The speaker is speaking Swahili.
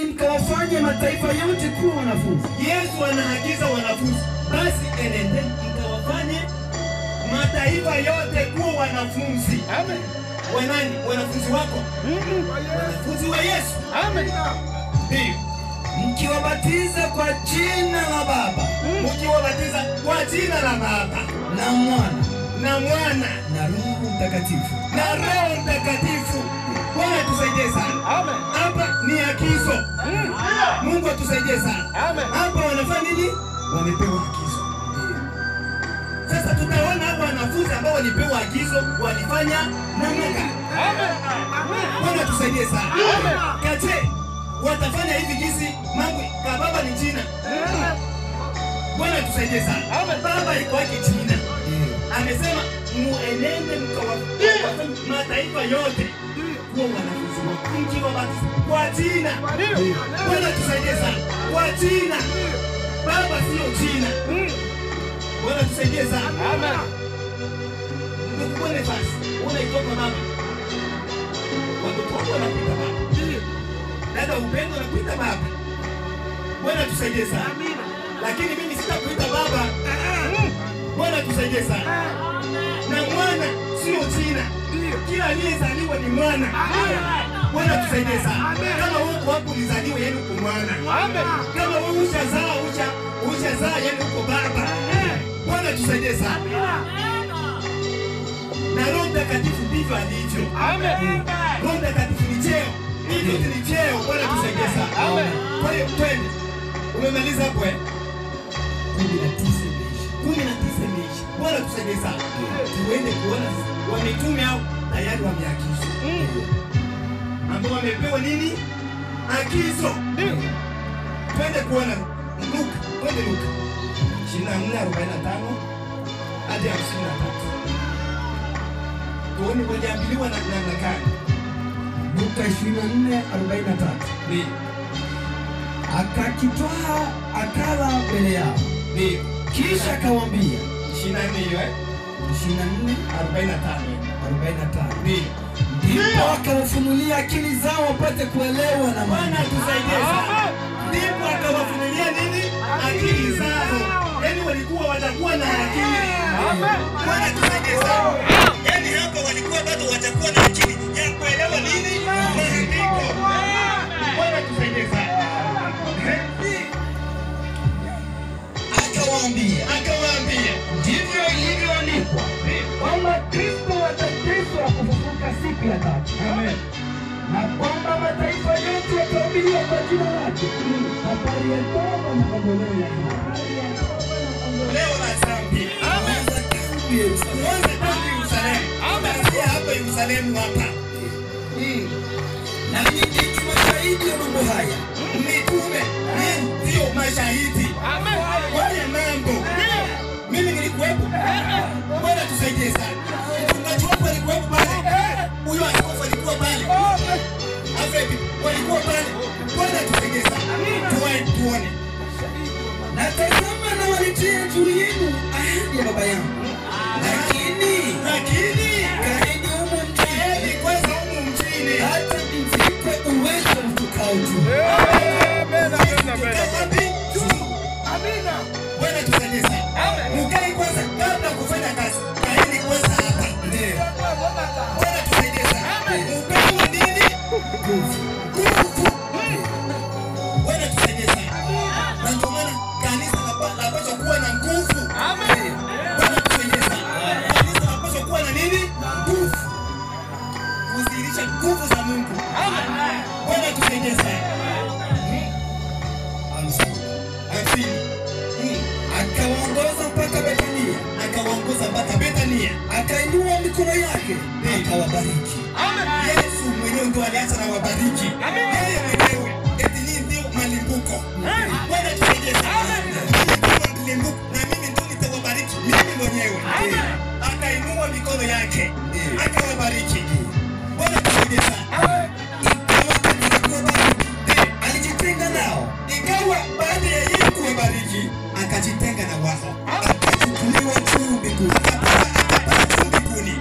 Mkawafanye mataifa yote kuwa wanafunzi. Yesu anaagiza wanafunzi, basi enendeni mkawafanye mataifa yote kuwa wanafunzi. Amen. Wanani? Wanafunzi wako? Wanafunzi wa Yesu. Amen. Ndio. Mkiwabatiza kwa jina la Baba, Mkiwabatiza kwa jina la Baba na Mwana na Mwana na Roho Mtakatifu. na Roho Mtakatifu. Bwana atusaidie sana. Amen. Hapa ni agizo. Mungu atusaidie sana. Amen. Hapa wanafanya nini? Wamepewa agizo. Sasa tutaona hao wanafunzi ambao walipewa agizo walifanya namna gani. Amen. Bwana atusaidie sana. Amen. Kache watafanya hivi jinsi mambo ka baba ni jina. Bwana atusaidie sana. Amen. Baba iko yake jina. Amesema muenende mkawafanye mataifa yote kuwa wanafunzi wangu, mkiwabatiza kwa jina. Bwana tusaidie sana. Kwa jina. Baba sio jina. Bwana tusaidie sana. Amen. Ndugu Boniface, unaitoka baba. Watoto wako wanakuita baba. Dada Upendo anakuita baba. Bwana tusaidie sana. Lakini mimi sitakuita baba. Bwana tusaidie sana. Na mwana sio jina. Kila aliyezaliwa ni mwana. Bwana tusaidie sana. Kama huko hapo ulizaliwa, yaani uko mwana. Amen. Kama wewe ushazaa, ushazaa, yaani uko baba. Bwana tusaidie sana. Na Roho Mtakatifu ndivyo alivyo. Amen. Roho Mtakatifu ni cheo. Hivyo ni cheo. Bwana tusaidie sana. Amen. Kwa hiyo twende. Umemaliza hapo eh? 19 imeisha. 19 imeisha. Bwana tusaidie sana. Tuende kuona wamitume hao tayari wameagizwa. Ambao wamepewa nini? Agizo. Twende kuona Luka, twende Luka 24:45 hadi 53. Tuone waliambiliwa na namna gani. Luka 24:43. Ndio. Akakitwaa akala mbele yao. Ndio. Kisha akawaambia 24 hiyo eh? 24:45. 45. Ndio. Ndipo akawafunulia akili zao wapate kuelewa na Bwana maana. tusaidie sana. Ndipo akawafunulia nini? Akili zao. Yaani walikuwa watakuwa na akili. Bwana tusaidie sana. Yaani hapa walikuwa bado watakuwa na akili ya kuelewa nini? Maandiko. Bwana tusaidie sana. Akawaambia, Akawaambia, ndivyo ilivyoandikwa kwamba Kristo atateswa kufufuka siku ya tatu. Amen. Na kwamba mataifa yote yatahubiriwa kwa jina lake. Habari ya toba na maondoleo ya dhambi. Leo la dhambi. Kwanza tangu Yerusalemu. Kwanza tangu Yerusalemu. Amen. Hapa Yerusalemu hapa. Na ninyi ndinyi mashahidi wa mambo haya. Mitume ndio mashahidi. Amen. Wale mambo. Mimi nilikuwepo. Bwana tusaidie sana. Mchungaji wangu alikuwepo pale. Huyo askofu alikuwa pale. Alfred walikuwa pale. Bwana tusaidie sana. Tuone. Na tazama nawaletea juu yenu ahadi ya Baba yangu. Lakini kaeni humu mjini Kaeni kwanza humu mjini. hata mvikwe uwezo utokao juu. Amen. Amen. Amen. Wapi? Juu. Bwana tusaidie sana. Mkae kwanza kabla kufanya kazi. Kaeni kwanza hapa. Ndiyo. Bwana tusaidie sana. Upewe nini? Nguvu. Nguvu. Bwana tusaidie sana. Na ndio maana kanisa lapaswa kuwa na nguvu. Amen. Bwana tusaidie sana. Kanisa lapaswa kuwa na nini? Nguvu. Kudhihirisha nguvu za Mungu. Bwana tusaidie sana. 50. 50. Akawaongoza mpaka Bethania. Akawaongoza mpaka Bethania. Akainua mikono yake akawabariki. Yesu mwenyewe ndio aliacha na wabariki. Yeye mwenyewe eti nyinyi ndio malimbuko. Bwana tusaidie sana. Nyinyi ndio malimbuko na mimi ndio nitawabariki mimi mwenyewe. Akainua mikono yake akawabariki. Bwana tusaidie sana. Ikawa katika kuwabariki alijitenga nao, Ikawa baada ya yeye kuwabariki akajitenga na wao. akachukuliwa juu mbinguni. Akapaa juu mbinguni.